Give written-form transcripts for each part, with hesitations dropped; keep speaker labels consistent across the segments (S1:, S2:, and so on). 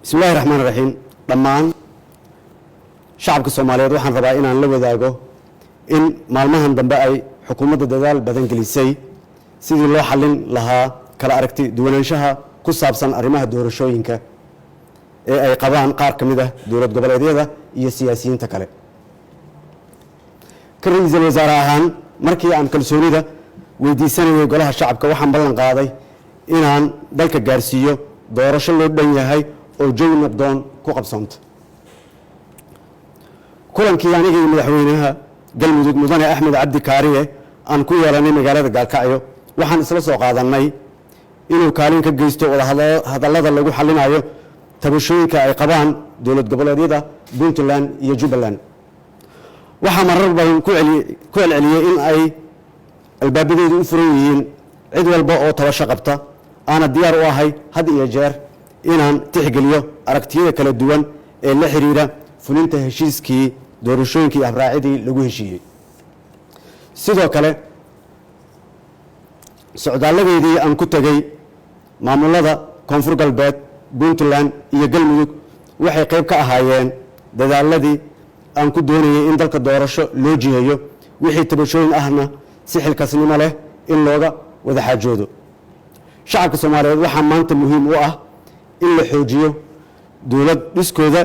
S1: Bismi illahi raxmaan raxiim. Dhammaan shacabka Soomaaliyeed waxaan rabaa inaan la wadaago in maalmahan dambe ay xukuumadda dadaal badan gelisay sidii loo xallin lahaa kala aragti duwanaanshaha ku saabsan arrimaha doorashooyinka ee ay qabaan qaar ka mid ah dowlad goboleedyada iyo siyaasiyiinta kale. Ka ra-iisul wasaare ahaan, markii aan kalsoonida weydiisanayay golaha shacabka, waxaan ballan qaaday inaan dalka gaarsiiyo doorasho loo dhan yahay oo jawi nabdoon ku qabsoonto. Kulankii aniga iyo madaxweynaha Galmudug, Mudane Axmed Cabdi Kaariye, aan ku yeelanay magaalada Gaalkacyo, waxaan isla soo qaadanay inuu kaalin ka geysto wadahadallada lagu xalinayo tabashooyinka ay qabaan dowlad goboleedyada Puntland iyo Jubbaland. Waxaa marar badan ku celceliyey in ay albaabadeedu u furan yihiin cid walba oo tabasho qabta, aana diyaar u ahay had iyo jeer inaan tixgeliyo aragtiyada kala duwan ee la xiriira fulinta heshiiskii doorashooyinkii iyo habraacidii lagu heshiiyey. Sidoo kale, socdaalladeedii aan ku tegey maamulada Koonfur Galbeed, Puntland iyo Galmudug waxay qayb ka ahaayeen dadaaladii aan ku doonayay in dalka doorasho loo jiheeyo, wixii tabashooyin ahna si xilkasnimo leh in looga wada xaajoodo. Shacabka Soomaaliyeed waxaa maanta muhiim u ah in la xoojiyo dowlad dhiskooda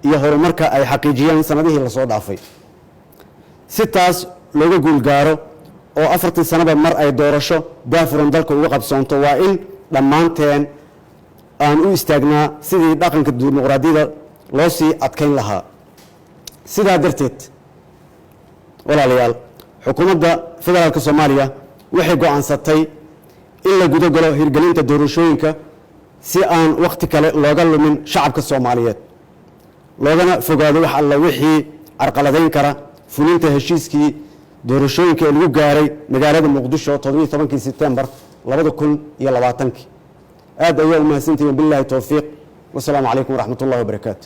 S1: iyo horumarka ay xaqiijiyeen sanadihii lasoo dhaafay. Si taas looga guul gaaro oo 4-tii sanaba mar ay doorasho daafuran dalka uga qabsoonto, waa in dhammaanteen aan u istaagnaa sidii dhaqanka dimuqraadiyadda loo sii adkayn lahaa. Sidaa darteed, walaalayaal, xukuumadda federaalka Soomaaliya waxay go'aansatay in la guda galo hirgelinta doorashooyinka si aan wakhti kale looga lumin shacabka Soomaaliyeed, loogana fogaado wax alla wixii carqaladayn kara fulinta heshiiskii doorashooyinka ee lagu gaaray magaalada Muqdisho 17-kii Sebtembar 2020-kii. Aad ayaa u mahadsantihiin. Billahi towfiiq, wasalaamu calaykum waraxmat ullahi wabarakaatu.